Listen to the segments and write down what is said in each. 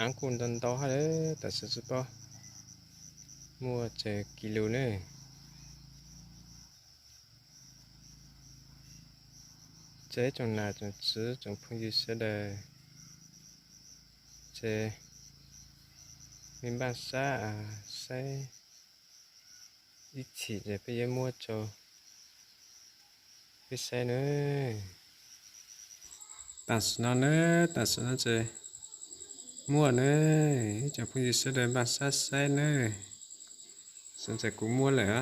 Av kuj ntau ntau hab lawm, tam sim tsis paub muaj tsawg kis lus ne. Ces tsoom nam tsoom tswv tsoom phooj ywg sawv daws, ces nej npaj sab saib ib chim ces peb yuav muab rau peb saib na. Tam sim no na, tam sim no ces muaj na, ib tsoom phooj ywg sawv daws npaj sab saib na. Xav tias kuv muab lawm a.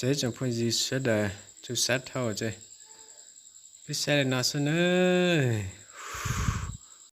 Ces tsoom phooj ywg sawv daws tsuas sab dhau ces peb saib li no xwb nawb.